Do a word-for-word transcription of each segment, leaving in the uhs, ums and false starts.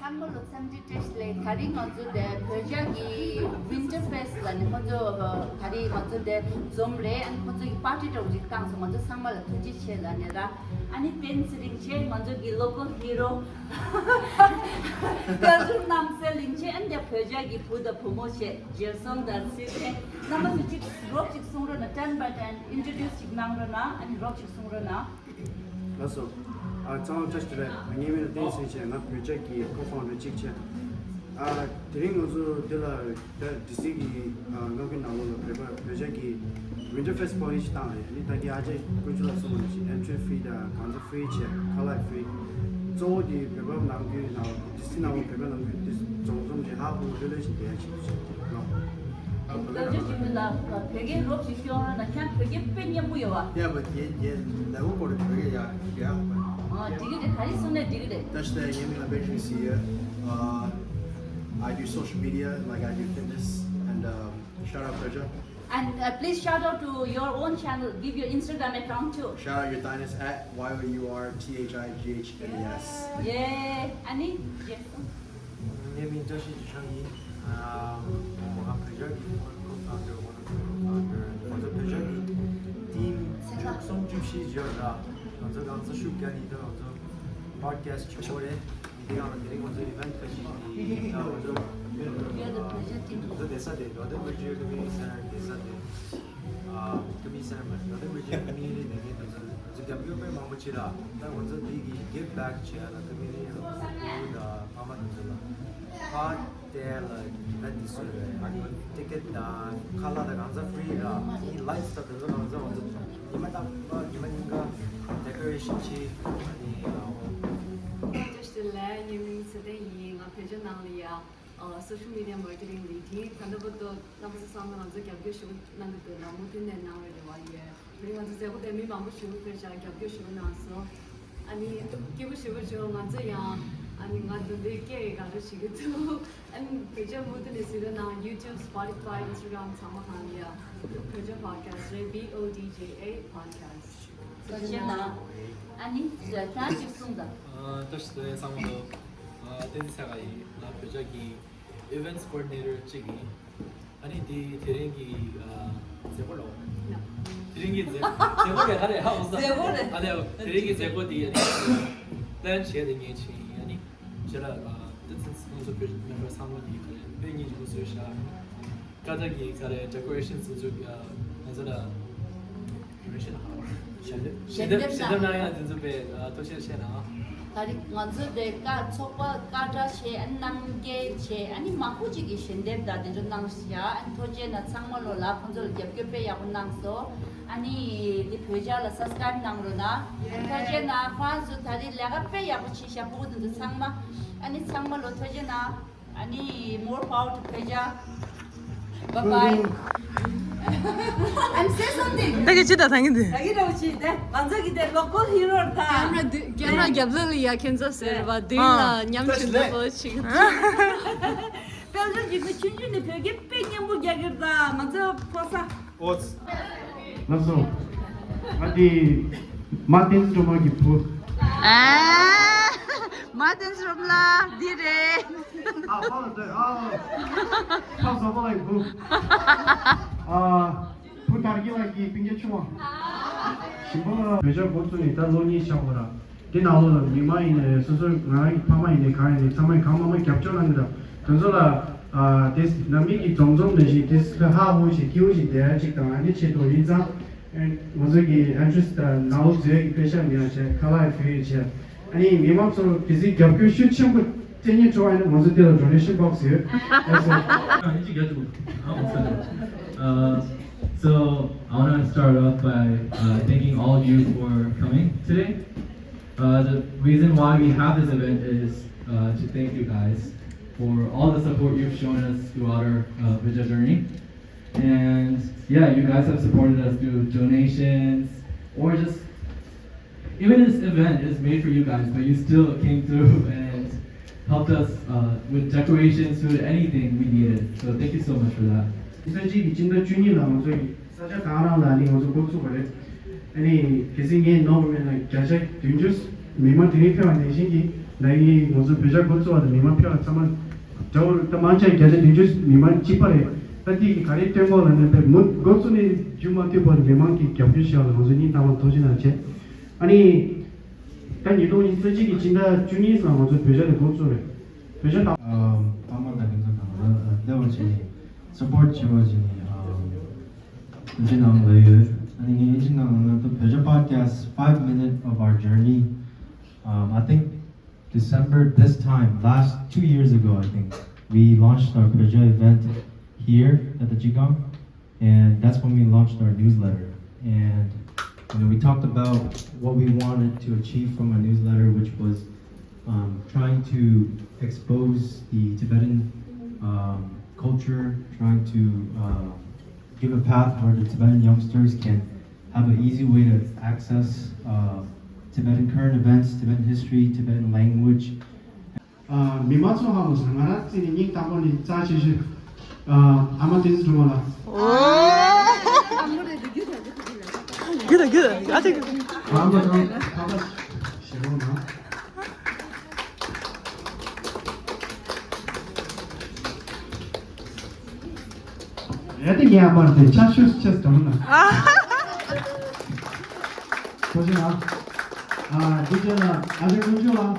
ཚང་མ་ལ་འཚམས་འདྲི་བཀྲ་ཤིས་བདེ་ལེགས། ད་རིང་ང་ཚོ་དེ་བོད་ཇ་གི་Winter Fest ལ་ནི་ཁོ་ཚོ་ད་རིང་ང་ཚོ་དེ་འཛོམས་རེད། ཨ་ནི་ཁོ་ཚོ་གི་པར་ཊི་འདྲ་བོ་ཅིག་བཏང་སོང་། ང་ཚོ་ཚང་མ་ལ་ཐུགས་རྗེ་ཆེ་ལ་ནི་ར། ཨ་ནི་བསྟན་འཛིན་རིན་ཆེན་ང་ཚོ་གི་local hero། དཀར་ཆུང་རྣམ་གསལ་རིན་ཆེན། ཨ་ནི་དེ་བོད་ཇ་གི་བུ་དང་བུ་མོ་བྱས་རྒྱལ་སོང་དང་སྲིད་ལྡན་རྣམ་པ་ཚོ་ཅིག་རོབ་ཅིག་གསུང་རོགས་གནང་། ten by ten introduce ཅིག་གནང་རོགས་གནང་། ཨ་ནི་རོབ་ཅིག་གསུང་རོགས་གནང་། ལགས་སོ། ཨ་ཚང་མ་བཀྲ་ཤིས་བདེ་ལེགས། ངའི་མིང་ལ་བསྟན་འཛིན་ཆེ། ང་བོད་ཇ་གི་co-founder གཅིག་བྱས། ཨ་དེ་རིང་ང་ཚོ་འདི་ལ་ད་ཌི་སི་གི་ཨ་མངའ་ཁུལ་ནང་ལོགས་ལ་བོད་པ་བོད་ཇ་གི་Winter Fest party ཞིག་བཏང་རེད། ཨ་ནི་ད་གིན་ཨ་ཅག་དཀོན་མཆོག་ལགས་གསུངས་པ་ནང་བཞིན་entry fee དང་གང་ཚ་free བྱས། ཁ་ལག་free། གཙོ་བོ་དེ་བོད་པ་ནང་ཁུལ་ནང་ཌི་སི་ནང་ལོགས་བོད་པ་ནང་ཁུལ་དེ་འཛོམས་འཛོམས་བྱས་ཧ་ཧུ་ལྷོད་ལྷོད་བྱས་བསྡད་ཡ་ཆེད་དུ་བྱས་ལགས། ལགས་སོ། ཅིག་མི་ལ་བོད་སྐད་རོབ་ཅིག་སྐྱོན་རོགས་གནང་། ཁྱེད་བོད་སྐད་དཔེ་སྙན་པོ་ཡོད་པ། Yeah, but yeah, yeah, level for the career, yeah, yeah. ཨ་འགྲིག་གི་རེད། ག་རེ་གསུང་ནའི་འགྲིག་གི་རེད། That's the Yemi Labesh here. Uh, I do social media, like I do fitness, and um, shout out Persia. And uh, please shout out to your own channel. Give your Instagram account too. Shout out your Thinus at Y O U R T H I G H N E S. Yeah. ཨ་ནི། ངའི་མིང་བཀྲ་ཤིས་ཅི་ཆང་ཡིན། ཨ་ང་བོད་ཇ་གི་co-founder, one of the co-founder. ང་ཚོ་བོད་ཇ་གི་team བཅུ་གསུམ་བཅུ་བཞི་ཡོད་ར། ང་ཚོ་གང་ཚ་ཤུགས་རྒྱག་ནི་ད་ང་ཚོ་podcast བྱེད་དགོས་རེད། དེ་གང་ལ་དེ་རིང་ང་ཚོ་event ཁ་ཤས་ཀྱི་ད་ང་ཚོ་ང་ཚོ་བསྡད་ས་དེ་Northern Virginia Community Center བསྡད་ས་དེ། ཨ་Community Center མ་རེད། Northern Virginia Community ནས་ངས་ད་ཚོ་ང་ཚོ་རྒྱབ་སྐྱོར་དཔེ་མང་པོ་བྱེད་ར། ད་ང་ཚོ་འདི་གི་give back བྱེད་ཡ་ལ་community ལ་ཕྲུ་གུ་དང་ཕ་མ་དེ་ཚོ་ལ་ཕར་བལྟས་ལ་event དེ་ཚོ་རེད། ཨ་ནི་ticket དང་ཁ་ལག་དང་གང་ཚ་free ར། ཨ་ནི་light stuff དེ་ཚོ་གང་ཚ་ང་ཚོ་ཉི་མ་རྟག་པར་ཉི་མ་ཉིན་གང་decoration བྱེད། ཨ་ནི་ཨ་བཀྲ་ཤིས་བདེ་ལེགས། ངའི་མིང་ཚེ་བརྟན་ཡིན། ང་བོད་ཇ་ནང་ལ་ཡ་ཨ་social media marketing lead ཡིན། ད་ལྟ་བར་དུ་རྣམ་པ་ཚོ་ཚང་མས་ང་ཚོ་རྒྱབ་སྐྱོར་ཞུ་གནང་གི་འདུག་ལ། མུ་མཐུད་ནས་གནང་བའི་རེ་བ་ཡོད། དེ་རིང་ང་ཚོ་མཛད་སྒོ་དེ་མི་མང་པོ་ཞིག་ཕེབས་ཤག་རྒྱབ་སྐྱོར་ཞུ་གནང་སོང་། ཨ་ནི་སྐྱིད་པོ་ཞེ་པོ་བྱུང་། ང་ཚོ་ཡང་ཨ་ནི་ང་འདི་འདྲའི་སྐད་ཡིག་ག་རེ་བྱེད་ཀྱི་འདུག་ཨ་ནི་བོད་ཇ་མུ་མཐུད་ནས་གཟིགས་རོགས་གནང་། YouTube, Spotify, Instagram ཚང་མ་གང་ལ་ཡ་བོད་ཇ་podcast རེད། B O D J A podcast། ཐུགས་རྗེ་གནང་། ཨ་ནི་ཁྱེད་ཅིག་གསུངས་དང་། ཨ་བཀྲ་ཤིས་བདེ་ལེགས་ཚང་མ་ལ། ཨ་བསྟན་འཛིན་ཚེ་དབང་ཡིན། ང་བོད་ཇ་གི་events coordinator གཅིག་ཡིན། ཨ་ནི་དེ་དེ་རིང་གི་ཨ་མཛད་སྒོ་ལ། དེ་རིང་གི་མཛད་མཛད་སྒོ་རེད། ཧ་རེད། ཧ་འོ་ས། མཛད་སྒོ་རེད། ཨ་ནི་དེ་རིང་གི་མཛད་སྒོ་དེ་ཨ་ནི་plan བྱས་ཏེ་ངས་བྱས་ཡིན། ཨ་ནི་ཁྱེད་ར་ཨ་བསྟན་འཛིན་ཚེ་དབང་ཚོ་བོད་member ཚང་མ་དེ་ག་རེ་དཔེ་སྙིང་རྗེ་པོ་བཟོས་ཤག་ཀ་ཏ་གི་ག་རེ་decoration བཟོ་བཟོ་ང་ཚོ་ལ་decoration ཞལ་འདེབས་ཞལ་འདེབས་ཞལ་འདེབས་གནང་ཡ་དེ་ཚོ་དཔེ་ཐུགས་རྗེ་ཆེ་གནང་། ད་རེས་ང་ཚོ་དེ་ཀ་ཚོགས་པ་ཀ་ཏྲ་བྱས། ཨ་ནི་རྣམ་རྒྱལ་བྱས། ཨ་ནི་མང་པོ་ཅིག་གིས་ཞལ་འདེབས་དང་དེ་ཚོ་གནང་ཤག་ཨ་ནི་ཐུགས་རྗེ་གནང་། ཚང་མ་ལོ་ལ་ཁོང་ཚོ་ལ་རྒྱབ་སྐྱོར་དཔེ་ཡག་པོ་གནང་སོང་། ཨ་ནི་དེ་བོད་ཇ་ལ་subscribe གནང་རོགས་གནང་། ཨ་ནི་ཐུགས་རྗེ་གནང་། ཁོང་ཚོ་ད་རེས་ལས་ཀ་དཔེ་ཡག་པོ་བྱས་ཤག་ཕྲུ་གུ་དེ་ཚོ་ཚང་མ། ཨ་ནི་ཚང་མ་ལོ་ཐུགས་རྗེ་གནང་། ཨ་ནི་more power to བོད་ཇ། Bye bye. I'm say something. ད་གི་ཅི་ད་ཐང་གི་འདི། ད་གི་རོ་ཅི་དེ་ང་ཚོ་གི་དེ་local hero ད། camera དེ་camera རྒྱབ་ལ་ལ་ཡ་ཁྱེད་ཚོ་ཟེར་བ་དེ་ལ་ཉམས་ཆེན་པོ་ཞིག་དཔལ་འབྱོར་གྱི་ཆུང་ཆུང་ནས་བོད་སྐད་དཔེ་སྙན་པོ་རྒྱག་གི་རེད། ད་ང་ཚོ་ཕོ་ས། ཨོ། ལགས་སོ། ང་དེ་མ་བསྟན་སྒྲོལ་མ་གི་བུ། ཨ། མ་བསྟན་སྒྲོལ་མ་ལགས་འདི་རེད། ཨ་ཕ་ལ་ལྟོས། ཨ་ཕ་བཟང་པོ་ལ་ཡི་བུ། ཨ་བུ་དར་རྒྱས་ལགས་ཀྱི་སྤུན་ཀྱག་ཆུང་བ། ཞིམ་པོ་ལ་བོད་ཇ་འགོ་བཙུགས་ནས་ད་ལོ་གཉིས་ཆགས་པ་ར། འདི་ནང་ལོགས་ལ་མི་མང་ཡིན་ནའི་སོ་སོའི་ང་རང་གི་ཕ་མ་ཡིན་ནའི་གང་ཡིན་ནའི་ཚང་མས་གང་མང་མང་རྒྱབ་སྐྱོར་གནང་གི་འདུག་དེ་ཚོ་ལ་ཨ་དེ་ནམ་རྒྱུན་གྱི་འཛོམས་འཛོམས་ནང་བཞིན་དེ་ཚོ་ཧ་ཧུ་ཞིག་སྐྱིད་པོ་ཞིག་བསྡད་ཡ་གཅིག་དང་། ཨ་ནི་ཆེད་དུ་ཡིན་ཙང་ཨ་ང་ཚོ་གི་ཨེན་ཊི་རེ་སི་ཊི་དང་ནང་ལོགས་བཟོས་ཀྱི་པེ་ཤ་མི་ཡ་བྱས། ཁ་ལག་ཕུལ་ཡ་བྱས། ཨ་ནི་མི་མང་ཚོར་གལ་སྲིད་རྒྱབ་སྐྱོར་ཤུགས་ཆེན་པོ་སྤྲད་སྙིང་བྲོ་བ་ཡིན་ན་ང་ཚོ་འདི་ལ་donation box ཡོད། ཨ་ཡིན་གཅིག་རྒྱབ་ཐུབ། ཨ་ཨོ་ཚོད། Uh, so I want to start off by uh, thanking all of you for coming today. Uh, the reason why we have this event is uh, to thank you guys for all the support you've shown us throughout our uh, Vijay journey. And yeah, you guys have supported us through donations or just even this event is made for you guys, but you still came through and helped us uh, with decorations, food, anything we needed. So thank you so much for that. ཨི་སི་ཇི་གི་སྤྱི་ཟླ་བཅུ་གཉིས་ལ་ང་ཚོ་གི་ས་ཆ་གང་རང་ལ་ནི་ང་ཚོ་འགོ་བཙུགས་པ་རེད། ཨ་ནི་གལ་སྲིད་ངས་ནོར་བ་མེད་ན་བརྒྱ་ཆ་བདུན་ཅུ་མི་མང་དེ་རིང་ཕེབས་པ་ནང་བཞིན་གྱི་ ད་ཡིན་ང་ཚོ་བོད་ཇ་འགོ་བཙུགས་པ་དང་མི་མང་ཕེབས་པ་ཚང་མ་འདྲ་བོ་ད་མང་ཆེ་བརྒྱ་ཆ་བདུན་ཅུ་མི་མང་གཅིག་པ་རེད། ད་དེ་གི་ག་རེ་སྟོན་དགོས་ལབ་ན་དཔེ་མུ་འགོ་བཙུགས་ནས་མཇུག་མ་མཐུད་པར་མི་མང་གི་རྒྱབ་སྐྱོར་ཞིག་ལ་ང་ཚོ་སྙིང་ཐག་པ་ཐུགས་རྗེ་གནང་བྱས། ཨ་ནི་ད་ཉིས་སྟོང་ཉི་ཤུ་རྩ་གཅིག་གི་སྤྱི་ཟླ་བཅུ་གཉིས་ལ་ང་ཚོ་བོད་ཇ་དེ་འགོ་བཙུགས་རེད། བོད་ཇ་དང་ཕ་མ་དང་ཁྱིམ་ཚང་དང་ལ་བདེ་བ་བྱས་ནས་སབ་པོར་བྱས་པ་བྱས་ནས་ཐུགས་རྗེ་གནང་ལ་ཡོད། ཨ་ནི་ངས་ཨིན་ཇི་ནང་ལ་ད་བོད་ཇ་podcast five minute of our journey. Um, I think December this time, last two years ago, I think, we launched our Pyoja event here at the Jigang, and that's when we launched our newsletter. And you know, we talked about what we wanted to achieve from our newsletter, which was um, trying to expose the Tibetan um, culture, trying to uh, give a path where the Tibetan youngsters can have an easy way to access uh, Tibetan current events, Tibetan history, Tibetan language. ཨ། མི་མང་ཚོ་ཧ་གོ་སོང་། ང་རང་བཙལ་ནས་སྙིང་ཐག་པ་ནས་རྩ་ཆེ་ཤོས། ཨ། ཨ་མ་བསྟན་འཛིན་སྒྲོལ་མ་ལགས། རྒྱུ་དང་རྒྱུ་དང་ཨ་ཅག་ཨ་མ་དང་ཕ་མ་ཞེ་དྲག་ན། རེད་དེ་ངའི་ཨ་མ་དེ་ཆ་ཤོས་ཆེས་དྲང་ན། ཐུགས་རྗེ་གནང་། ཨ། ཌི་ཇེ་ལགས། ཨ་ཅག་ཀུན་སྤྱོད་ལགས།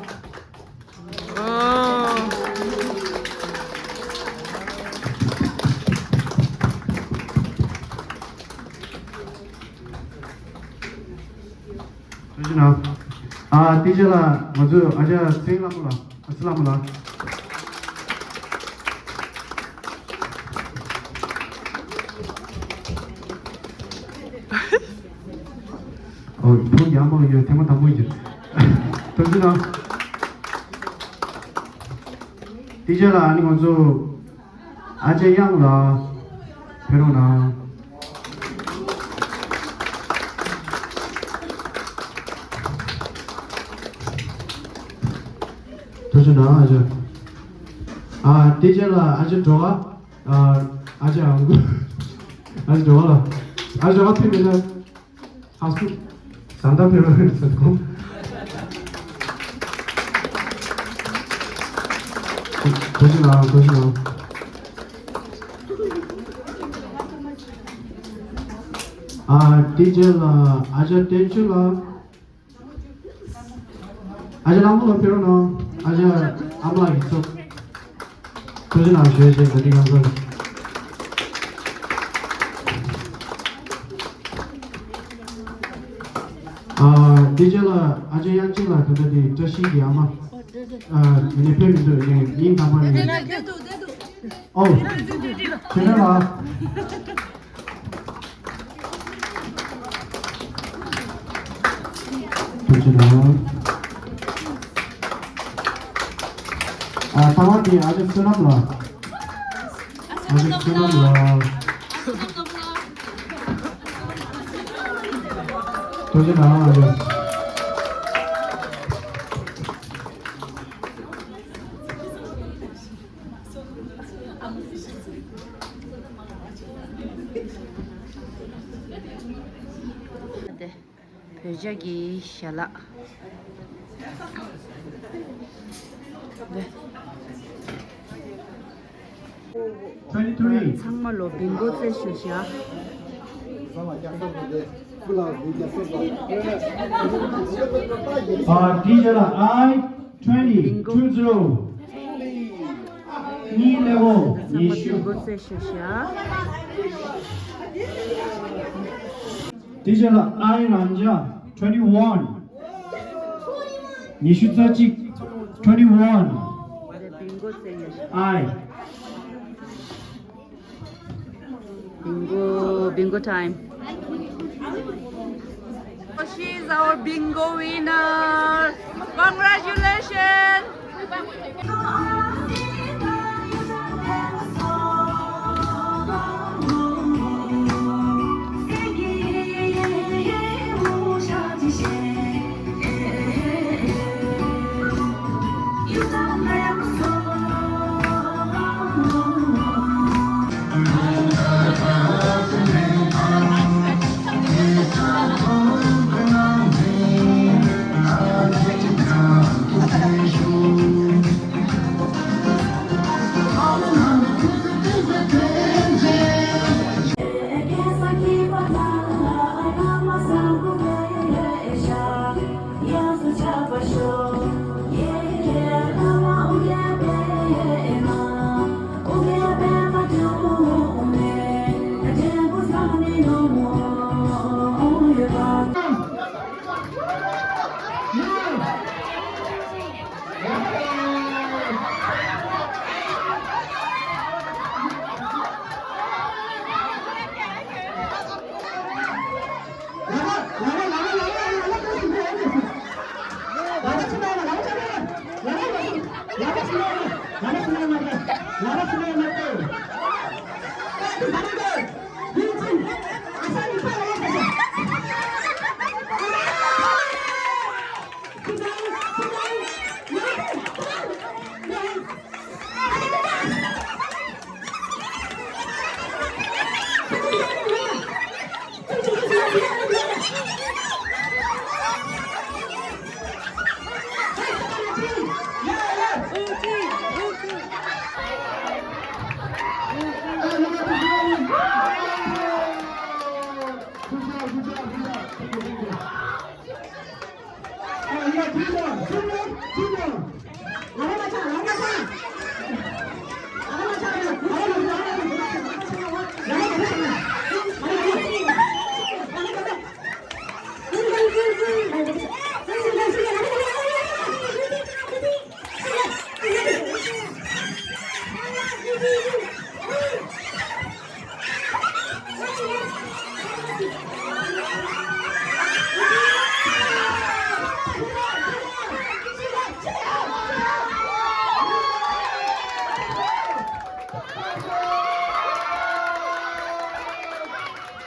ཐུགས་རྗེ་གནང་། ཨ། ཏི་ཅེ་ལགས། ང་ཚོས་ཨ་ཅག་ཚེ་རིང་ལྷ་མོ་ལགས། ཨ། ཚེ་ལྷ་མོ་ལགས། ཨོ། བུ་ཡག་མོ་ཡོད། ཐེངས་མ་དང་པོ་ཡིན། ཐུགས་རྗེ་གནང་། ཏི་ཅེ་ལགས། ཨ་ནི་ང་ཚོ་ཨ་ཅེ་དབྱངས་ལགས་ཕེབས་རོགས་གནང་། ཐུགས་རྗེ་གནང་། ཨ་ཅེ། ཨ། ཏི་ཅེ་ལགས། ཨ་ཅེ་སྒྲོལ་དཀར། ཨ། ཨ་ཅེ་ཨ་ཁུ། ཨ་ཅེ་སྒྲོལ་དཀར་ལགས། ཨ་ཅེ་སྒྲོལ་དཀར་ཕེབས་མེད་ན། ཨ་སུ། བཟའ་ཟླ་ཕེབས་རོགས་ཟེར་གོ། ཐུགས་རྗེ་གནང་། ཐུགས་རྗེ་གནང་། ཨ། ཏི་ཅེ་ལགས། ཨ་ཅག་བསྟན་ཆོས་ལགས། ཨ་ཅག་ལྷ་མོ་ལགས་ཕེབས་རོགས་གནང་། ཨ་ཅག་ཨ་མ་ལགས་ཀྱི་ཚབ། ཐུགས་རྗེ་གནང་ཞུ་ཡས་བྱས། ད་ལྟའི་ང་ཚོ། ཨ། ཏི་ཅེ་ལགས། ཨ་ཅག་དབྱངས་ཅན་ལགས། ད་ལྟ་དེ་བཀྲ་ཤིས་ཀྱི་ཨ་མ། ཨ། དེ་ནས་ཕེབས་མི་འདུག་ཡིན་ཡིན་དང་པོ་ནས། ཨོ། ཁྱེད་རང་ལ། ཐུགས་རྗེ་གནང་། ཨ། ལྟ་བ་དེ་ཨ་ཅག་བསོད་ནམས་ལགས། ཨ་ཅག་བསོད་ནམས་ལགས། ཐུགས་རྗེ་གནང་། ཨ་ཅག་བོད་ཇ་གི་ཞལ་ལག། Twenty three. ཚང་མ་ལོ་བིང་གོ་རྩེ་ཞུ་བྱ། ཨ། ཌི་ཇེ་ལགས། I twenty, two zero. གཉིས་level ཉི་ཤུ། བིང་གོ་རྩེ་ཞུ་བྱ། ཌི་ཇེ་ལགས། I རང་འཇགས། Twenty one. ཉི་ཤུ་རྩ་གཅིག། Twenty one. I. Bingo, bingo time. She is our bingo winner. Congratulations.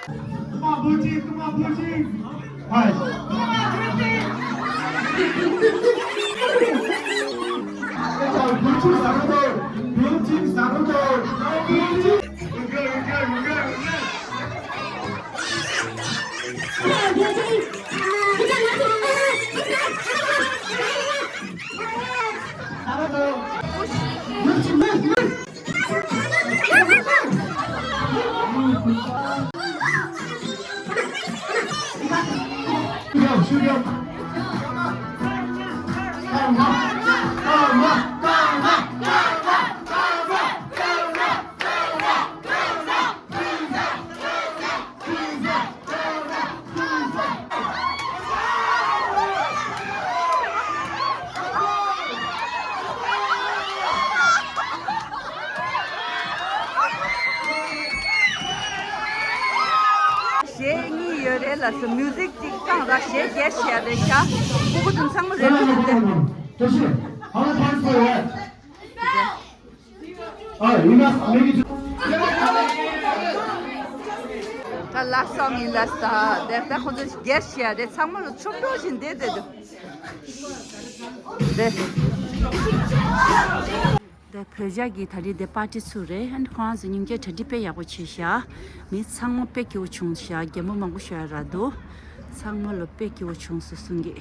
Come on, blue team, come on, blue team. Hi. Blue team, blue team, blue team. We're good, we're good, we're good, we're good. གཞས་གཉིས་ཡོད་རེད་ལ་སོ། མིའུ་ཟིག་ཅིག་བཏང་ར། གཞས་རྒྱས་ཤིག་རེད་ཤག་ཁོ་ཁོ་དུ་ཚང་མ་རེད་ལ་སོ། དེ། How much points for that? Ah, you must make it to. ད་ལ་སོང་ཡིན་ལ་ས། དེ་ད་ཁོ་ཚོ་རྒྱས་ཤིག་རེད། ཚང་མ་ལ་ཆོབ་ཏོ་བཞིན་བསྡད་བསྡད་འདུག་དེ། དེ་བོད་ཇ་གི་ད་རེས་དེ་པར་ཊི་ཚུགས་རེད། ཨ་ནི་ཁོ་རང་ཚོ་ཉིན་བརྒྱད་གྲ་སྒྲིག་དཔེ་ཡག་པོ་བྱས་ཤག་མི་ཚང་མ་དཔེ་སྐྱིད་པོ་བྱུང་ཤག་རྒན་པོ་མང་པོ་ཤོད་ཡ་རག་འདུག་ཚང་མ་ལ་དཔེ་སྐྱིད་པོ་བྱུང་སོང་གསུང་གི།